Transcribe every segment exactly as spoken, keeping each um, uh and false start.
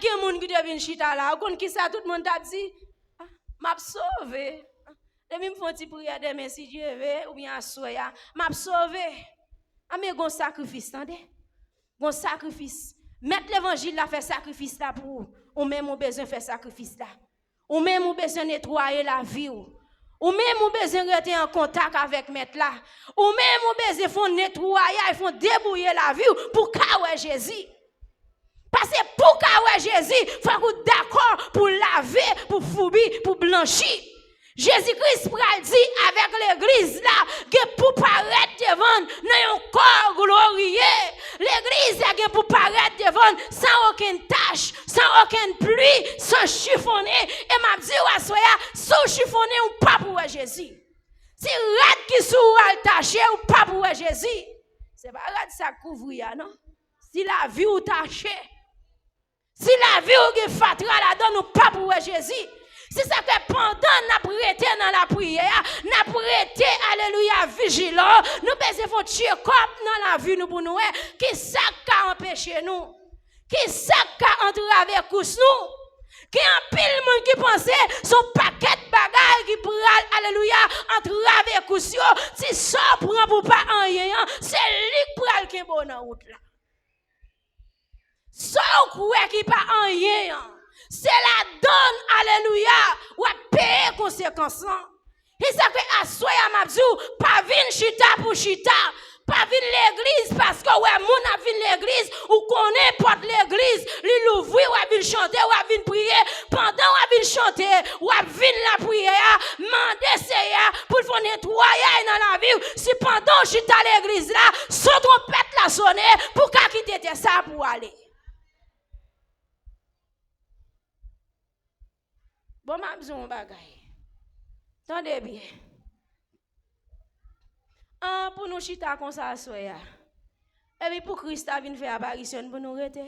Gen moun ki te vin chita la, ou konn ki sa tout moun t ap di? "Ah, m ap sove. Depi m fè yon ti priyè demen, si Dye ve, oubyen aswè a, m ap sove." A, men gon sakrifis, tande. Gon sakrifis. Mèt levanjil la fè sakrifis la pou ou. Ou menm ou bezwen fè sakrifis la. Ou menm ou bezwen netwaye lavi w. Ou menm ou bezwen rete an kontak avèk Mèt la. Ou menm ou bezwen fè yon netwayaj, fè yon debouye lavi w pou w ka wè Jezi. Paske pou w ka wè Jezi, fòk ou dakò pou w lave, pou w foubi, pou w blanchi. Jezi Kris pral di avèk legliz la, gen pou parèt devan l nan yon kò gloriye. Legliz la gen pou parèt devan l san okenn tach, san okenn pli, san chifonnen. E m ap di w aswè a, si w chifonnen, ou p ap wè Jezi. Si rad ki sou ou al tache, ou p ap wè Jezi. Se pa rad sa k kouvri a, non. Si lavi w tache, si lavi w gen fatra ladan l, ou p ap wè Jezi. Se sa k fè pandan n ap rete nan lapriyè a, n ap rete, alelouya, vijilan, nou bezwen fè yon tchekòp nan lavi nou pou nou wè ki sa k ka anpeche nou, ki sa k ka antrave kous nou. Gen anpil moun ki panse se yon pakèt bagay ki pral, alelouya, antrave kous yo. Ti sa w pran pou pa anyen an, se li k pral kenbe w nan wout la. Sa w kwè ki pa anyen an, se ladan l, alelouya, w ap peye konsekans lan. Se sa k fè aswè a m ap di w, pa vin chita pou chita. Pa vin legliz paske w wè moun ap vin legliz, ou konnen pòt legliz, li louvri, w ap vin chante, w ap vin priye. Pandan w ap vin chante, w ap vin lapriyè a, mande Seyè a pou l fè yon netwayaj nan lavi w. Si pandan w chita legliz la, son twonpèt la sonnen, pou w ka kite tè sa a pou w ale. Bon, m ap di w yon bagay. Tande byen. An, pou nou chita konsa aswè a. Epi pou Kris ta vin fè aparisyon n pou nou rete.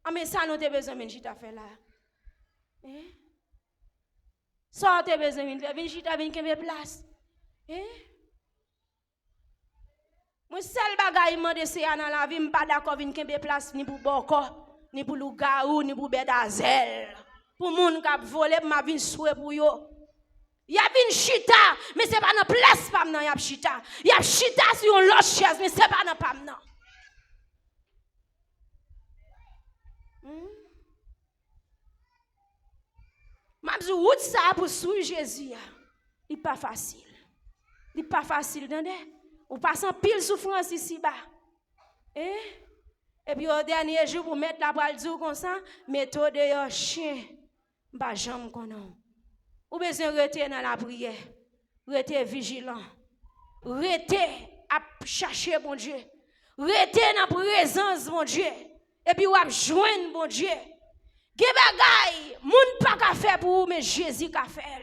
An, men sa nou te bezwen vin chita fè la? Hein? Sa w te bezwen vin fè? Vin chita, vin kenbe plas. Hein? Mwen, sèl bagay m mande Seyè a nan lavi m, m pa dakò vin kenbe plas ni pou bòkò, ni pou lougawou, ni pou bèt a zèl. Pou moun k ap vole, m ap vin swe pou yo. Y ap vin chita, men se pa nan plas pa m nan y ap chita. Y ap chita sou yon lòt chèz, men se pa nan pa m nan. Hmm? M ap di w, wout sa a pou swiv Jezi a, li pa fasil. Li pa fasil, tande. Ou pase anpil soufrans isiba. Hein? Epi o dènye jou, pou Mèt la pral di w konsa, "Mete w deyò, chen, m pa janm konnen w." Ou bezwen rete nan lapriyè. Rete vijilan. Rete ap chache Bondye. Rete nan prezans Bondye. Epi w ap jwenn Bondye. Gen bagay moun pa ka fè pou ou, men Jezi ka fè l.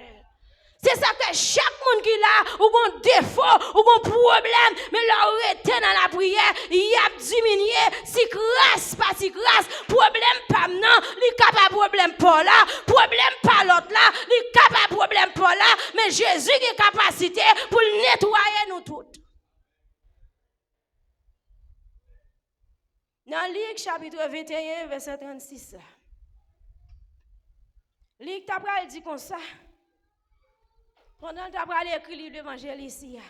Se sa k fè chak moun ki la, ou gon defo, ou gon pwoblèm, men lè w rete nan lapriyè, y ap diminye, ti kras pa ti kras. Pwoblèm pa m nan, li ka pa pwoblèm pa w la. Pwoblèm pa lòt la, li ka pa pwoblèm pa w la. Men Jezi gen kapasite pou l netwaye nou tout. Nan Lik chapit venteyen, vèsè trannsis la, Lik ta pral di konsa, pandan l ta pral ekri liv Levanjelis li a,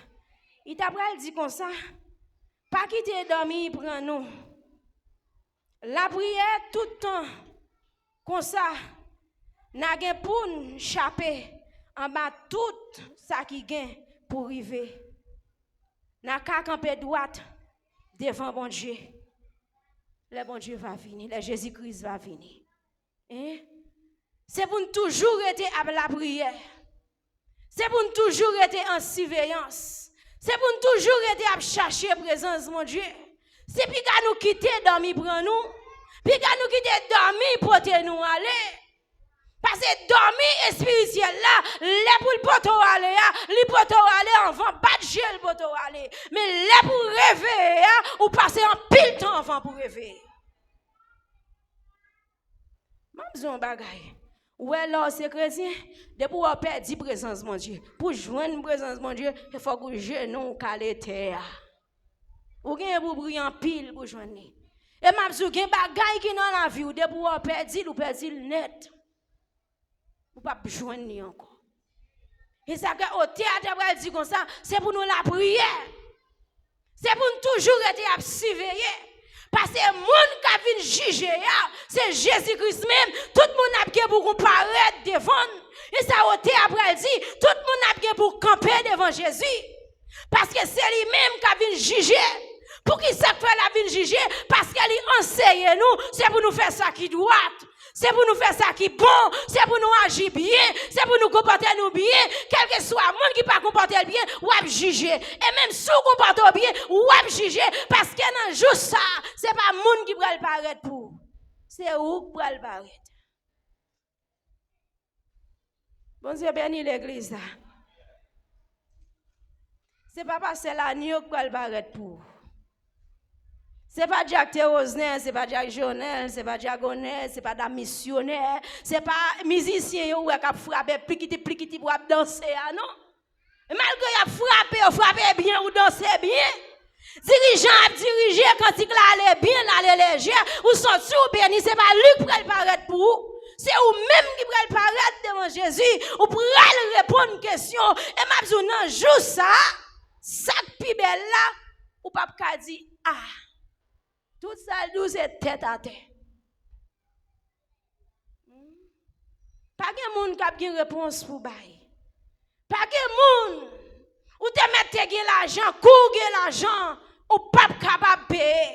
li ta pral di konsa, pa kite dòmi pran nou. Lapriyè tout tan, konsa, n a gen pou n chape anba tout sa ki gen pou rive. N a ka kanpe dwat devan Bondye lè Bondye va vini, lè Jezi Kris va vini. Hein? Se pou n toujou rete ap lapriyè. Se pou n toujou rete an siveyans. Se pou n toujou rete ap chache prezans Bondye. Se piga nou kite dòmi pran nou, piga nou kite dòmi pote nou ale. Paske dòmi espirityèl la, lè pou l pote w ale a, li pote w ale anvan, bat je l pote w ale. Men lè pou reveye a, ou pase anpil tan anvan pou reveye. M ap di w yon bagay. Ou wè lè w se kretyen, depi w wè w pèdi prezans Bondye. Pou jwenn prezans Bondye, se fòk ou jenou w kale tè a. Ou genyen pou w priye anpil pou jwenn li. E m ap di w, gen bagay ki nan lavi w, depi w wè w pèdi l, ou pèdi l nèt. Ou p ap jwenn li ankò. E sa ke otè a te pral di konsa, se pou nou lapriyè. Se pou n toujou rete ap siveye. Paske moun k ap vin jije a, se Jezi Kris menm. Tout moun ap gen pou konparèt devan l. E sa otè a pral di, tout moun ap gen pou kanpe devan Jezi. Paske se li menm k ap vin jije. Poukisa k fè l ap vin jije? Paske li anseye nou, se pou nou fè sa ki dwat. Se pou nou fè sa ki bon, se pou nou aji byen, se pou nou konpòte nou byen. Kèlkeswa moun ki pa konpòte l byen, w ap jije. E menm si w konpòte w byen, w ap jije, paske nan jou sa a, se pa moun ki pral parèt pou ou. Se ou k pral parèt. Bondye beni legliz la. Se pa pastè Lanio k pral parèt pou ou. Se pa Dyak Teroznen, se pa Dyak Jonèl, se pa Dyak Onè, se pa dam misyonè, se pa mizisyen yo ou wè k ap frape plikitip plikitip w ap danse a, non. E malgre y ap frape, yo frape byen, ou danse byen. Dirijan ap dirije, kantik la ale byen, l ale lejè, ou santi w beni, se pa li k pral parèt pou ou. Se ou menm ki pral parèt devan Jezi, ou pral reponn kesyon. E m ap di w nan jou sa a, sa k pi bèl la, ou p ap ka di, a. Tout sa l di w se tèt atè. Pa gen moun k ap gen repons pou bay. Pa gen moun. Ou te mèt te gen lajan, kou w gen lajan, ou p ap kapab peye.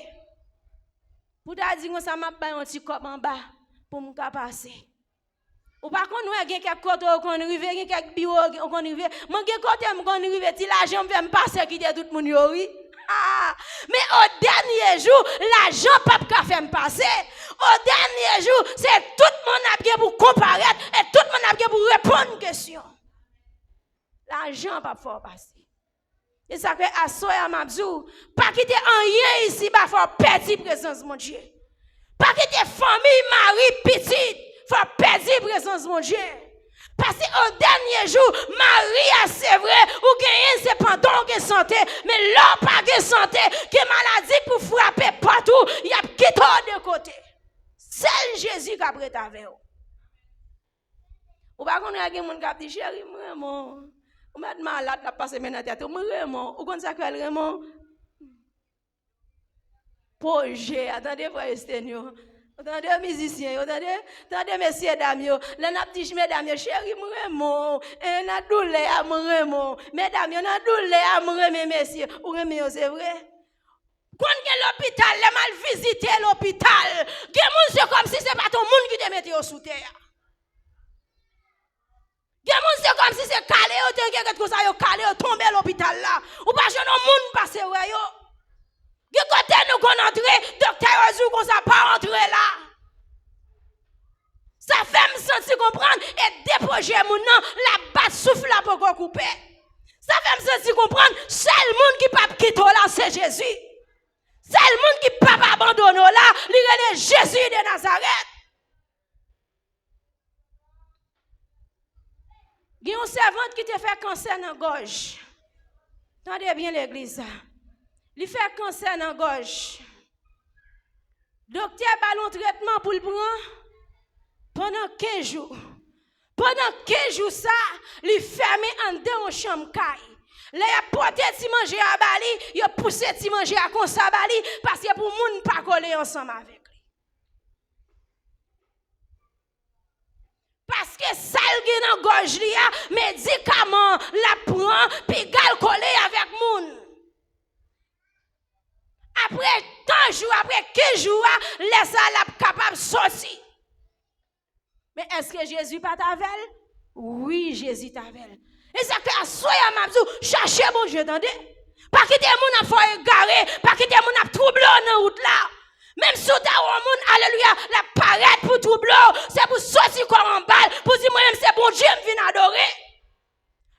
Pou ta di konsa, m ap bay yon ti kòb anba pou m ka pase. Ou pa konn wè gen kèk kote ou konn rive, gen kèk biwo ou konn rive. Mwen gen kote m konn rive, ti lajan m fè m pase kite tout moun yo ri. Men o dènye jou, lajan p ap ka fè m pase. O dènye jou, se tout moun ap gen pou konparèt e tout moun ap gen pou reponn kesyon. Lajan p ap fè w pase. E sa ke aswè a m ap di w, pa kite anyen isiba fè w pèdi prezans Bondye. Pa kite fanmi, mari, pitit fè w pèdi prezans Bondye. Paske o dènye jou, mari a, se vre, ou genyen l se pandan w gen sante, men lè w pa gen sante, gen maladi k pou frape pòt ou, y ap kite w de kote. Sèl Jezi k ap ret avè w. Ou pa konn wè gen moun k ap di, cheri, m renmen w. Ou mèt malad, l ap pase men nan tèt ou, m renmen w. Ou konn sa k fè l renmen w? Pwojè a, tande frè Estenyo. Ou tande mizisyen yo, tande, tande mesye dam yo. Lè n ap di medam yo, cheri, m renmen w. E nan doulè a, m renmen w. Medam yo, nan doulè a, m renmen mesye. Ou renmen yo, se vre? Konn gen lopital, lè m al vizite lopital, gen moun se kòmsi se pa t yon moun ki te mete yo sou tè a. Gen moun se kòmsi se kale yo te gen, ret konsa yo kale yo tonbe lopital la. Ou pa jwenn yon moun pase wè yo. Gen kote nou konn antre, doktè yo di w konsa pa antre la. Sa fè m santi konprann e de pwojè moun nan, l ap bat souf la poko koupe. Sa fè m santi konprann sèl moun ki p ap kite w la se Jezi. Sèl moun ki p ap abandone w la, li rele Jezi de Nazarèt. Gen yon sèvant ki te fè kansè nan gòj. Tande byen legliz sa. Li fè kansè nan gòj. Doktè ba l yon tretman pou l pran pandan kenz jou. Pandan kenz jou sa, li fèmen anndan yon chanm kay. Lè y ap pote ti manje a ba li, yo pouse ti manje a konsa ba li, paske pou moun pa kole ansanm avèk li. Paske sa l gen nan gòj li a, medikaman l ap pran, piga l kole avèk moun. Apre tan jou, apre kenz jou a, lè sa a, l ap kapab soti. Men èske Jezi pa t avè l? Wi, Jezi t avè l. E sa k fè aswè a m ap di w, chache Bondye, tande. Pa kite moun ap fè w egare, pa kite moun ap twouble w nan wout la. Menm si w ta wè yon moun, alelouya, l ap parèt pou twouble w, se pou soti kò w anba l, pou di, mwen menm se Bondye m vin adore.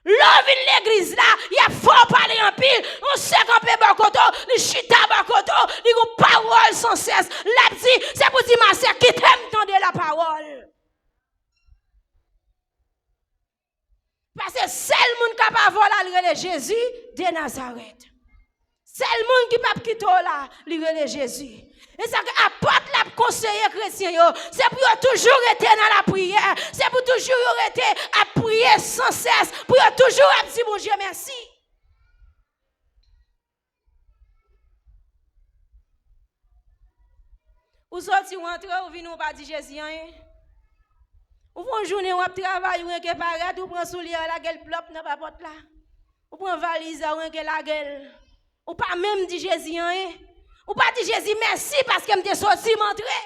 Lè w vin legliz la, y ap fè w pale anpil. Yon sè kanpe bò kote w, li chita bò kote w, li gon pawòl san sès. L ap di, se pou di, masè, kite m tande lapawòl. Paske sèl moun k ap avè w la, l rele Jezi de Nazarèt. Sèl moun ki p ap kite w la, li rele Jezi. E sa ke apot la ap konseye kretyen yo, se pou yo toujou rete nan lapriyè, se pou toujou yo rete ap priye san sès, pou yo toujou ap di Bondye mèsi. Ou soti, ou antre, ou vini, ou pa di Jezi anyen. Ou fè yon jounen, w ap travay, ou renke parèt, ou pran soulye a, lage l plòp nan papòt la. Ou pran valiz la, ou renke lage l. Ou pa menm di Jezi anyen. Ou pa di Jezi mèsi paske m te soti, m antre.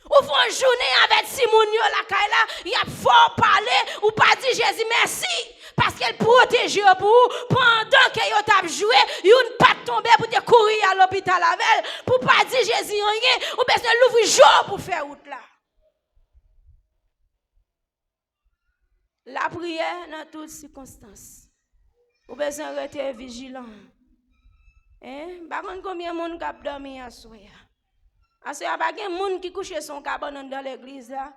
Ou fè yon jounen avèk timoun yo lakay la, y ap fè w pale, ou pa di Jezi mèsi, paske l pwoteje yo pou ou, pandan ke yo t ap jwe, youn pa t tonbe pou te kouri al lopital avè l, pou pa di Jezi anyen, ou bezwen louvri je w pou fè wout la. Lapriyè nan tout sikonstans. Ou bezwen rete vijilan. Hein? M pa konn konbyen moun k ap dòmi aswè a. Aswè a, pa gen moun ki kouche sou yon kabann anndan legliz la,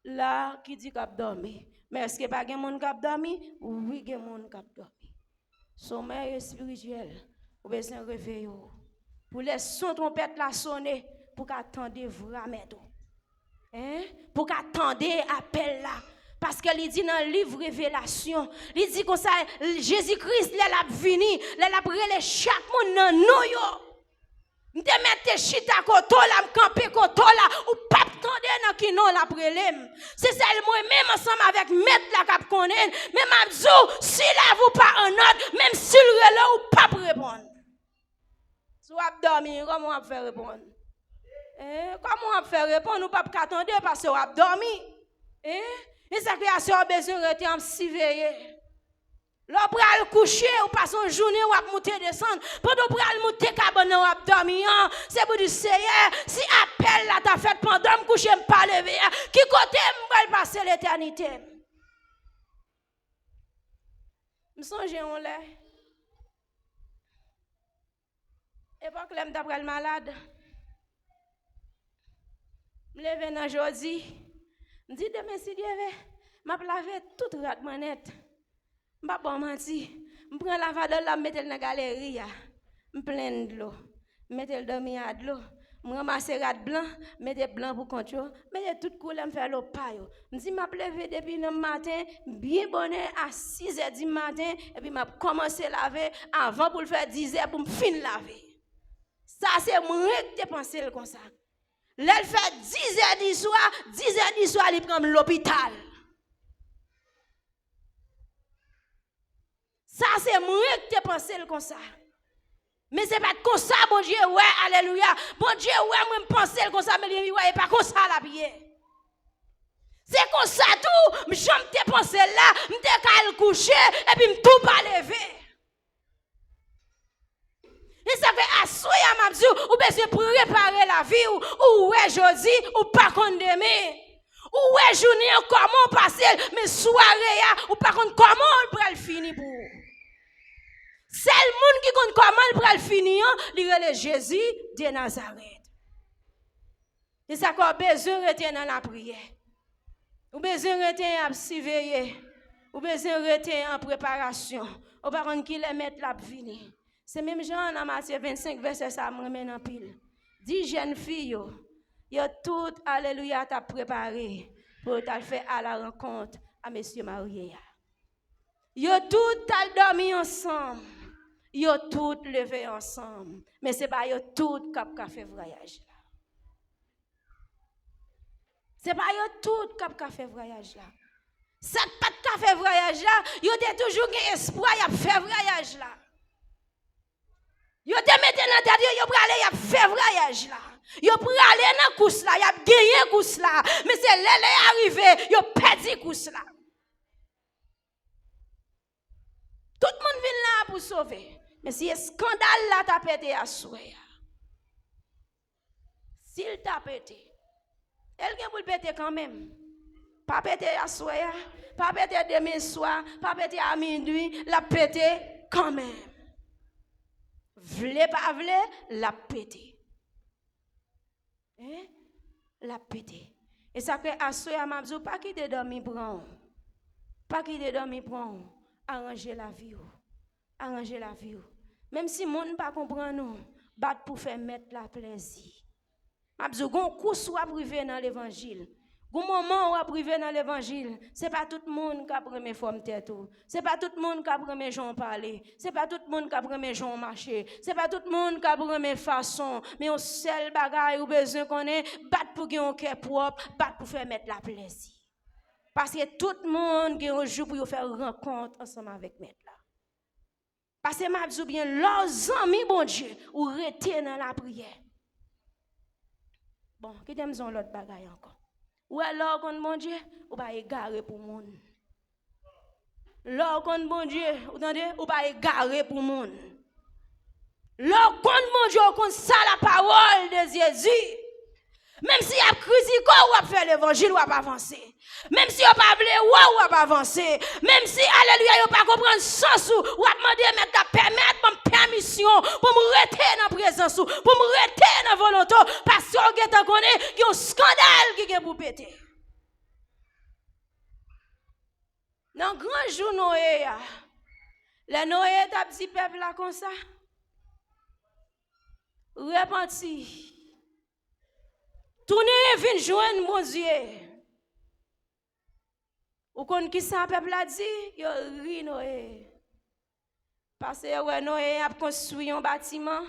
la, ki di k ap dòmi. Men èske pa gen moun k ap dòmi? Wi, gen moun k ap dòmi. Somèy espirityèl, ou bezwen reveye w. Pou lè son twonpèt la sone, pou ka tande vwa mèt ou. Hein? Pou ka tande apèl la. Paske li di nan liv Revelasyon, li di konsa, Jezi Kris, lè l ap vini, lè l ap rele chak moun nan non yo. M te mèt te chita kote w la, m kanpe kote w la, ou p ap tande nan ki non l ap rele m. Se sèl mwen menm ansanm avèk Mèt la k ap konnen l. Men m ap di w, si lavi w pa annòd, menm si l rele w, ou p ap reponn. Si w ap dòmi, kòman w ap fè reponn? Eh, kòman w ap fè reponn? Ou p ap ka tande paske w ap dòmi. Eh? E sa k fè aswè w bezwen rete ap siveye. Lè w pral kouche, ou pase yon jounen w ap moute desann. Pandan w pral moute kabann nan w ap dòmi an, se pou di, Seyè, si apèl la ta fèt pandan m kouche, m pa leve a, ki kote m pral pase letènite m? M sonje yon lè, epòk lè m ta pral malad, m leve nan jodi, m di, demen, si Dye vle, m ap lave tout rad mwen nèt. M p ap ba w manti, m pran lavadòl la, m mete l nan galeri a, m plen l dlo, m mete l dan mi a dlo, m ranmase rad blan, m mete blan pou kont yo, m mete tout koulè, m fè lo pa yo. M di, m ap leve depi nan maten, byen bonè, a sizè di maten, epi m ap kòmanse lave, avan pou l fè dizè pou m fin lave. Sa se mwen k te panse l konsa. Lè l fè dizè di swa, dizè di swa, li pran m lopital. Sa se mwen k te panse l konsa. Men se pa t konsa Bondye wè, alelouya. Bondye wè mwen m panse l konsa, men li wè e pa konsa l ap ye. Se konsa tou, m jan m te panse l la, m te ka al kouche, epi m tou pa leve. E sa fè aswè a m ap di w, ou bezwen prepare lavi w, ou wè jodi, ou pa konn demen. Ou wè jounen an kòman w pase l, men sware a, ou pa konn kòman l pral fini pou ou. Sèl moun ki konn kòman l pral fini an, li rele Jezi de Nazarèt. Se sa k fè w bezwen rete nan lapriyè. Ou bezwen rete ap siveye. Ou bezwen rete an preparasyon. Ou pa konn kilè Mèt la ap vini. Se menm jan an nan Matye vennsenk, vèsè sa a m renmen l anpil. Di jèn fi yo, yo tout, alelouya, t ap prepare pou yo t al fè a la rankont a mesye marye a. Yo tout t al dòmi ansanm. Yo tout leve ansanm. Men se pa yo tout k ap ka fè vwayaj la. Se pa yo tout k ap ka fè vwayaj la. Sa k pa t ka fè vwayaj la, yo te toujou gen espwa y ap fè vwayaj la. Yo te mete nan tèt yo, yo prale, y ap fè vwayaj la. Yo prale nan kous la, y ap genyen kous la. Men se lè lè a rive, yo pèdi kous la. Tout moun vin la a pou sove. Men si eskandal la ta pete aswè a, si l ta pete, e l gen pou l pete kanmenm. Pa pete aswè a, pa pete demen swa, pa pete a minui, l ap pete kanmenm. Vle pa vle, l ap pete. Hein? L ap pete. E sa k fè aswè a m ap di w, pa kite dòmi pran w. Pa kite dòmi pran w. Aranje lavi w. Aranje lavi w. Menm si moun pa konprann ou, bat pou fè Mèt la plèzi. M ap di w, gon kous w ap rive nan levanjil. Gon moman w ap rive nan levanjil. Se pa tout moun k ap renmen fòm tèt ou. Se pa tout moun k ap renmen jan w pale. Se pa tout moun k ap renmen jan w mache. Se pa tout moun k ap renmen fason. Men yon sèl bagay ou bezwen konnen, bat pou gen yon kè pwòp, bat pou fè Mèt la plèzi. Paske tout moun gen yon jou pou yo fè rankont ansanm avèk Mèt la. Paske m ap di w byen, lè w zanmi Bondye, ou rete nan lapriyè. Bon, kite m di w yon lòt bagay ankò. Ou wè, lè w konn Bondye, ou pa egare pou moun. Lè w konn Bondye, ou tande, ou pa egare pou moun. Lè w konn Bondye, ou konn sa la parole de Jésus. Menm si y ap kritike w, w ap fè levanjil, w ap avanse. Menm si yo pa vle wè w, w ap avanse. Menm si, alelouya, yo pa konprann sans ou, w ap mande Mèt la, pèmèt ban m pèmisyon pou m rete nan prezans ou, pou m rete nan volonte w, paske w gentan konnen gen yon eskandal ki gen pou pete. Nan gran jou Noye a, lè Noye t ap di pèp la konsa, repanti, tounen vin jwenn Bondye. Ou konn ki sa pèp la di? Yo ri Noye. Paske yo wè Noye ap konstwi yon batiman.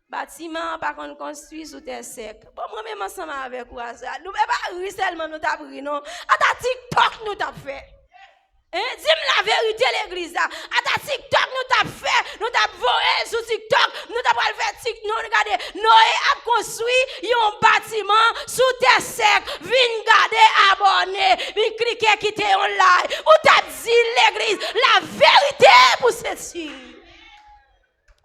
Batiman an pa konn konstwi sou tè sèk. Bon, mwen menm ansanm avèk ou aswè a, nou pa ri sèlman nou t ap ri non. Ata TikTok nou t ap fè. Hein? Di m laverite legliz la. Ata TikTok nou t ap fè, nou t ap voye l sou TikTok, nou t ap al fè tik, nou gade, Noye ap konstwi yon batiman sou tè sèk. Vin gade, abòne, vin klike, kite yon like. Ou t ap di legliz laverite pou sesi.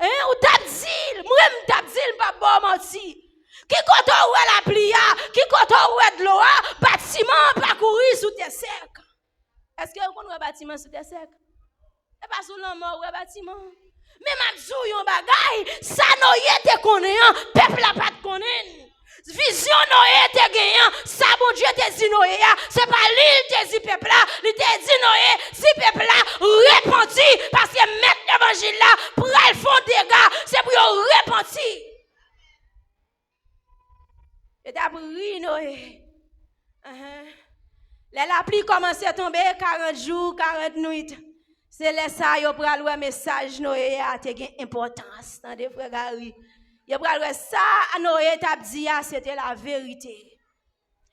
Hein? Ou t ap di l, mwen m t ap di l, m p ap ba w manti. Ki kote w wè lapli a? Ki kote w wè dlo a? Batiman an pa kouri sou tè sèk. Èske w konn wè batiman sou tè sèk? E pa sou lanmò w wè batiman. Men m ap di w yon bagay, sa Noye te konnen an, pèp la pa t konnen l. Vizyon Noye te genyen an, sa Bondye te di Noye a, se pa li l te di pèp la, li te di Noye, di pèp la, repanti, paske mèt levanjil la pral fè yon dega, se pou yo repanti. Yo t ap ri Noye. Ahan. Lè lapli kòmanse tonbe, karant jou, karant nwit, se lè sa a yo pral wè mesaj Noye a te gen enpòtans. Tande, frè Gary. Yo pral wè sa Noye t ap di a, se te laverite.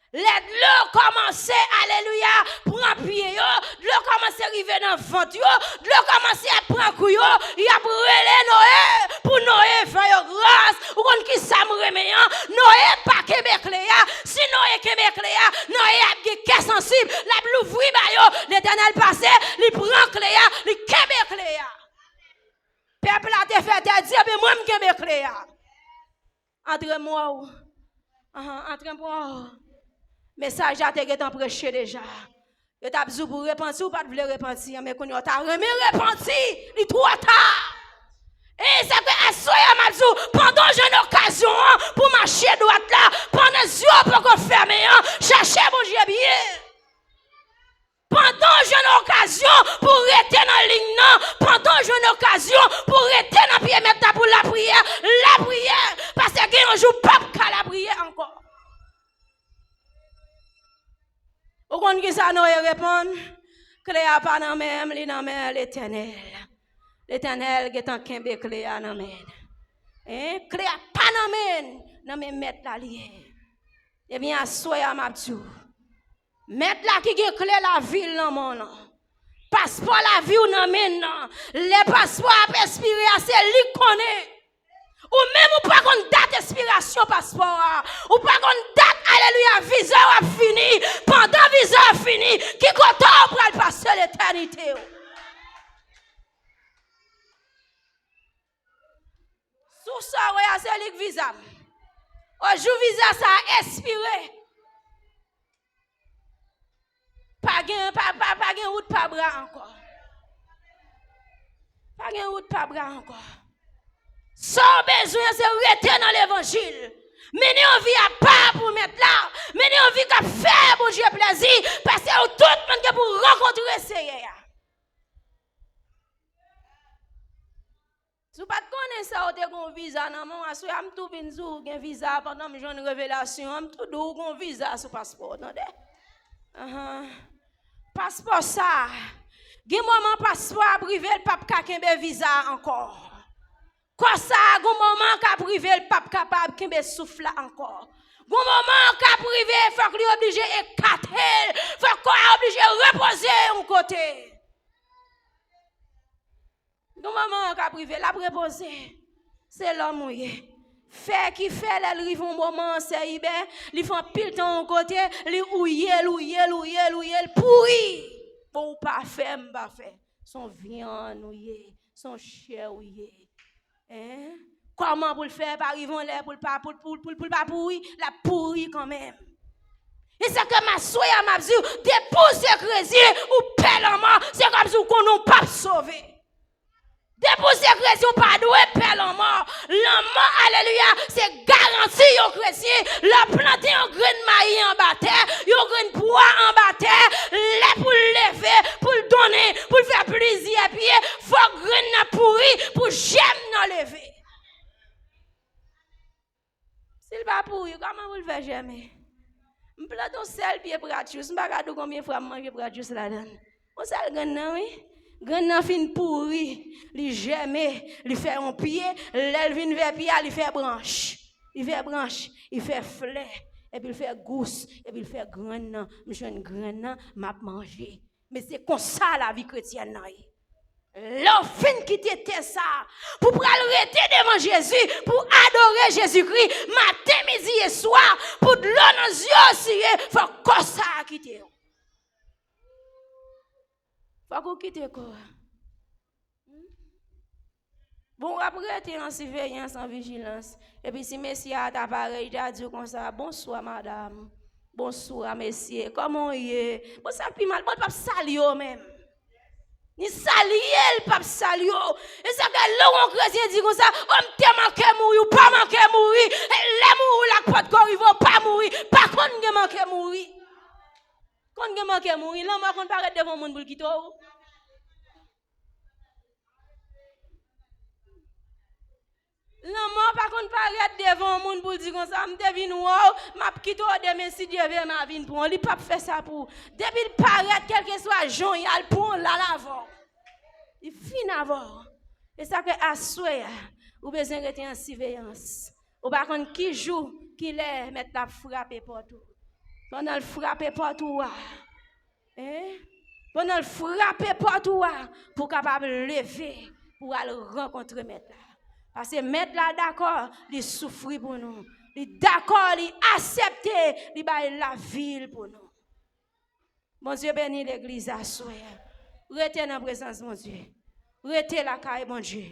Lè dlo kòmanse, alelouya, pran pye yo, dlo kòmanse rive nan vant yo, dlo kòmanse ap pran kou yo, y ap rele Noye pou Noye fè yo gras. Ou konn ki sa m renmen an? Noye pa kenbe kle a. Si Noye kenbe kle a, Noye ap gen kè sansib, l ap louvri ba yo. Letènèl pase, li pran kle a, li kenbe kle a. Pèp la te fè tèt di, men mwen m kenbe kle a. Antre mò w. Ahan, antre mò w. Mesaj la te gentan preche deja. Yo t ap di w pou repanti, ou pa t vle repanti an, men kounye a w ta renmen repanti, li twò ta. E se ke aswè a m ap di w, pandan w jwenn okazyon an pou mache dwat la, pandan zye w poko fèmen an, chèche Bondye byen. Pandan w jwenn okazyon pou w rete nan liy nan, pandan w jwenn okazyon pou w rete nan pye mèt la pou lapriyè, lapriyè, paske gen yon jou w p ap ka lapriyè ankò. Ou konn ki sa Noye reponn? Kle a pa nan men m, li nan men Letènèl. Letènèl gentan kenbe kle a nan men l. Hein? Kle a pa nan men l, nan men mèt la li ye. Ebyen, aswè a m ap di w, mèt la ki gen kle lavi l nan men w lan, paspò lavi w nan men l lan, lè paspò a ap espire a, se li k konnen. Ou menm ou pa konn dat espirasyon paspò a. Ou pa konn dat, alelouya, viza w ap fini. Pandan viza w ap fini, ki kote w pral pase letènite w? Sou sa w wè a, se li k viza m. O jou viza sa a espire. Pa gen, pa, pa, pa gen wout pa bra ankò. Pa gen wout pa bra ankò. Sa w bezwen an, se rete nan levanjil. Mennen yon vi apa pou mèt la. Mennen yon vi k ap fè Bondye plèzi. Paske ou tout moun gen pou rankontre Seyè a. Si w pa t konnen, Viza nan men w, aswè a m tou vin di w gen viza pandan m jwenn revelasyon an, m tou di w gen yon viza sou paspò w, tande? Ahan. Paspò sa a, gen moman paspò a ap rive, l p ap ka kenbe viza a ankò. Kò sa a, gen moman k ap rive, l p ap kapab kenbe souf la ankò. Gen moman k ap rive, fòk li oblije ekate l, fòk kò a oblije repoze yon kote. Gen moman k ap rive, l ap repoze. Se lòm ou ye. Fè ki fè, lè l rive yon moman, sè Ibè, li fè anpil tan yon kote, li ouye l, ouye l, ouye l, ouye l, pouri. Bon, ou pa fè, m pa fè. Se yon vyann ou ye, se yon chè ou ye. Hein? Kòman pou l fè pa rive yon lè pou l pa, pou, pou, pou, pou l pa pouri? L ap pouri kanmenm. E sa ke m aswè a m ap di w, depi w se kretyen, ou pè lanmò, se kòmsi w konnen w p ap sove. Depi w se kretyen, ou pa dwe pè lanmò. Lanmò, alelouya, se garanti yon kretyen. Lè w plante yon grenn mayi anba tè, yon grenn pwa anba tè, lè pou l leve, pou l donnen, pou l fè plizyè pye, fòk grenn nan pouri pou jèm nan leve. Si l pa pouri, kòman pou l fè jèmen? M plante yon sèl pye pratjous, m pa ka di w konbyen fwa m manje pratjous ladan l. Yon sèl grenn nan, wi. Grenn nan fin pouri, li jèmen, li fè yon pye, lè l vin fè pye a, li fè branch. Li fè branch, li fè flè, epi l fè gous, epi l fè grenn nan. M jwenn grenn nan, m ap manje. Men se konsa lavi kretyèn nan ye. Lè w fin kite tè sa a, pou pral rete devan Jezi, pou adore Jezikri, maten, midi e swa, pou dlo nan zye w siye, fòk kò sa a kite w. Fòk ou kite kò a. Bon, w ap rete an siveyans, an vijilans. Epi si mesye a ta parèt, li ta di w konsa, "Bonswa, madanm. Bonswa, mesye. Kòman w ye?" Bon, sa k pi mal, bon, l p ap salye w menm. Ni salye l p ap salye w. E sa fè lè w yon kretyen di konsa, "O, m te manke mouri," ou pa manke mouri. E lè mouri w la k potko rive, ou pa mouri. Pa konn gen manke mouri. Konn gen manke mouri. Lanmò konn parèt devan yon moun pou l kite w. Lanmò pa konn parèt devan yon moun pou l di konsa, "M te vin wè w, m ap kite w demen, si Dye vle, m a vin pran w." Li p ap fè sa pou ou. Depi l parèt, kèlkeswa jan w ye a, l pran w, l al avè w. Li fin avè w. E sa fè aswè a, ou bezwen rete an siveyans. Ou pa konn ki jou, ki lè Mèt la ap frape pòt ou. Pandan l frape pòt ou a, Hein? Pandan l frape pòt ou a, pou w kapab leve, pou w al rankontre Mèt la. Paske Mèt la dakò, li soufri pou nou. Li dakò, li aksepte, li bay lavi l pou nou. Bondye beni legliz aswè a. Rete nan prezans Bondye. Rete lakay Bondye.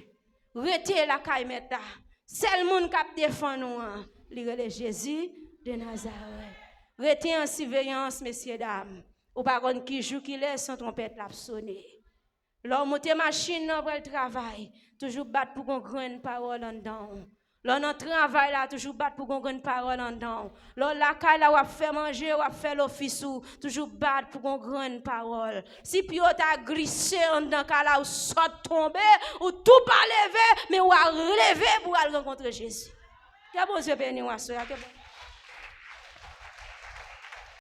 Rete lakay Mèt la. Sèl moun k ap defann ou an, li rele Jezi de Nazarèt. Rete an siveyans, mesyedam. Ou pa konn ki jou, ki lè son twonpèt la ap sone. Lè w monte machin nan, pral travay, toujou bat pou gon grenn pawòl anndan w. Lè w nan travay la, toujou bat pou gon grenn pawòl anndan w. Lè w lakay la, w ap fè manje, w ap fè lofis ou, toujou bat pou gon grenn pawòl. Si pye w ta glise anndan kay la, ou sot tonbe, ou tou pa leve, men w a leve pou w al rankontre Jezi. Ke Bondye beni w aswè a, ke Bondye